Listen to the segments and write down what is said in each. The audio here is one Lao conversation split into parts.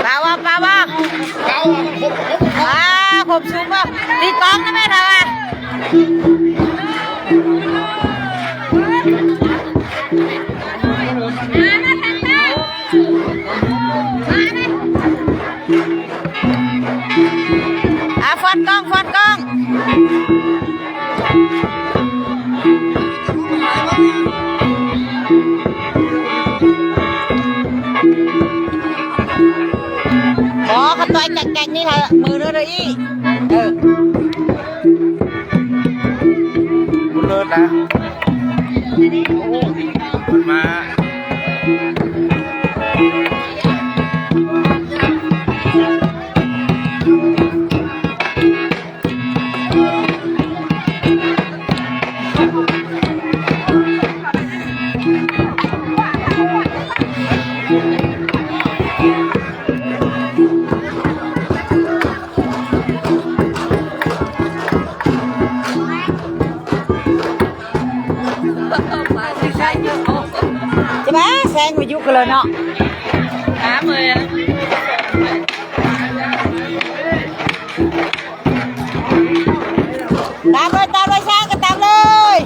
ປາວະ ປາວະ ປາ ຄົບຊຸມບໍ່ ຕີກອງນະແມ່ ປາວະ. ອາ ຟອດກ້ອງ ຟອດກ້ອງ. ບໍ່ ຄັນຕ່ອຍແກກໆນີ້ລະ ມືເດີອີ ເອີ ບຸນເລີດນະ ມັນມາ. ຈະມາແຊງໄປຢູ່ກັນເລີຍເນາະ ຫາເມີຍ. ຕາມເລີຍ ຕາມເລີຍ ຊ້າງກໍຕາມເລີຍ.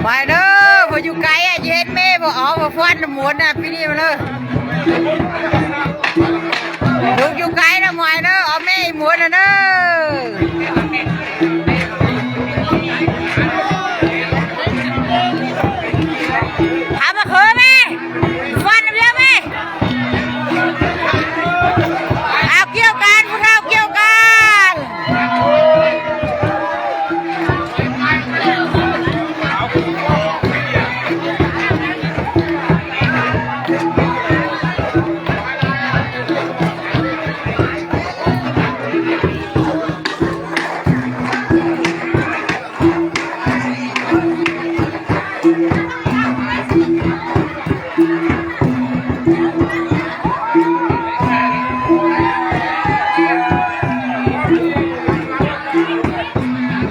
ໄປເດີ ຜູ້ຢູ່ໄກອະ ຊິເຫັນແມ່ບໍ່ ເອົາມາຟ້ອນນ້ຳມົນນະ ປີນີ້ມາເລີຍ. ລູກຢູ່ໄກນະໝວຍເດີ ເອົາແມ່ອີ່ໝວນນະເດີ ຫາມາເຂີແມ່ ຟັນເດີແມ່ ເອົາກ່ຽວກັນ ຜູ້ເຖົ້າກ່ຽວກັນ.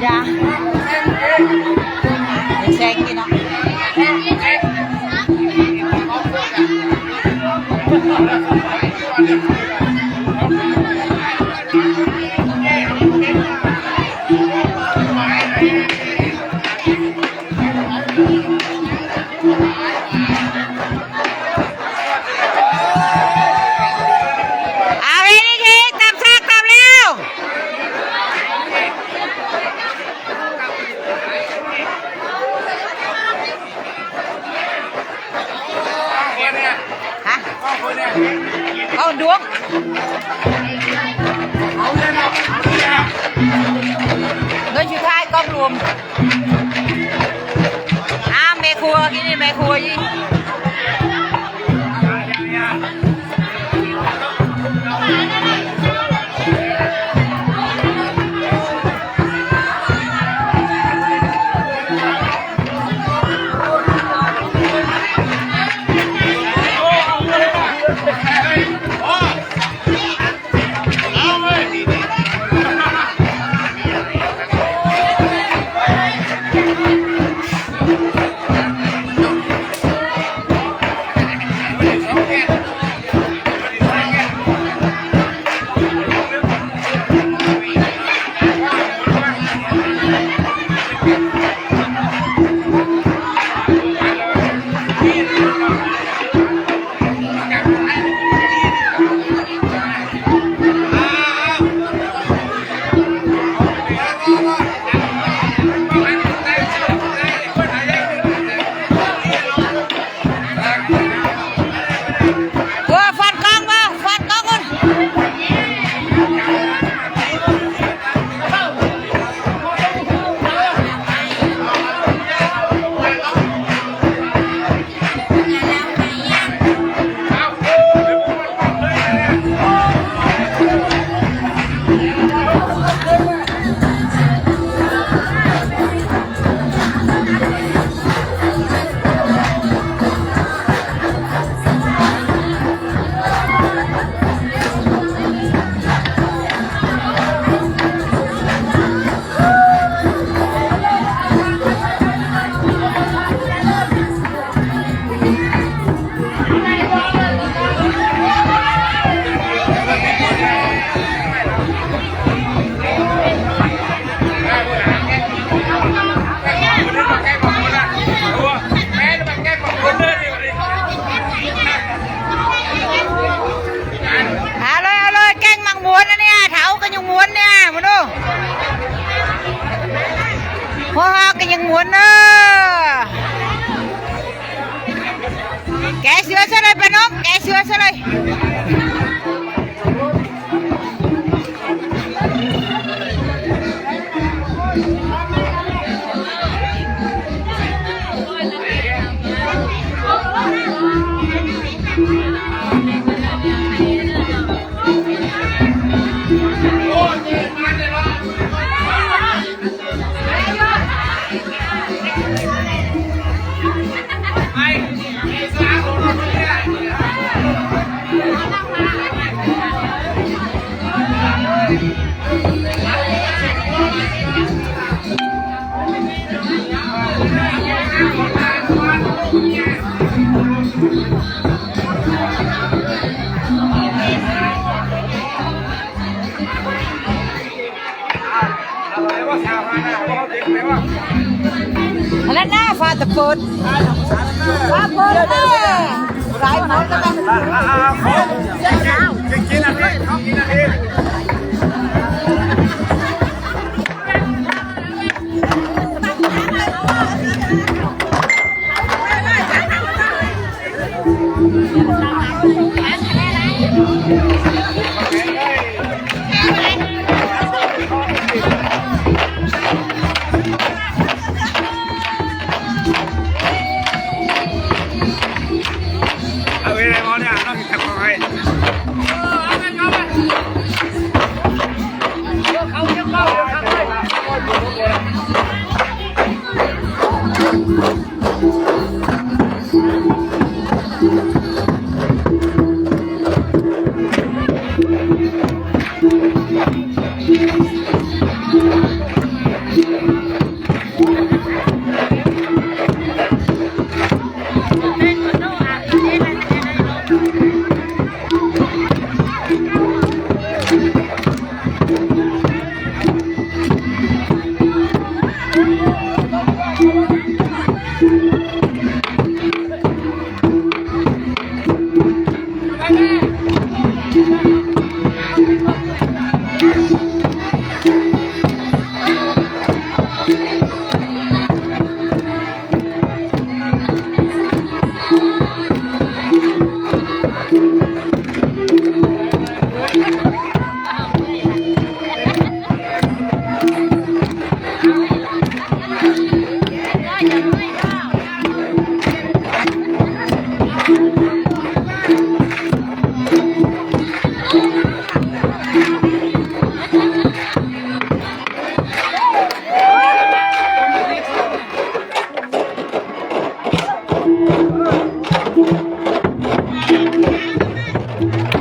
ຢ່າ ແຊງກິນເນາະ. ເອົາເຮັດອີກ ເຮັດຕຳຊາກຕຳແລ້ວ. ຮະ ເອົາດວງ ໂດຍສຸດທ້າຍກອງລວມ. ອ້າ ແມ່ຄົວ ກິນນີ້ແມ່ຄົວອີກ. ເ ໂອ້ ເຮົາກໍຍັງໝູນເດີ. ແກະເສື້ອຊະເລີຍປ້ານົກ ແກະເສື້ອຊະເລີຍ. ອັນນັ້ນນະ ຟ້າຕະເປີດ ຟ້າເປີດແລ້ວ ຫຼາຍຄົນແລ້ວນະ. ອ່າ ອ່າ ອ່າ ຂໍ ກິນ ກິນ ກິນອັນນີ້ ເຂົາກິນອັນນີ້.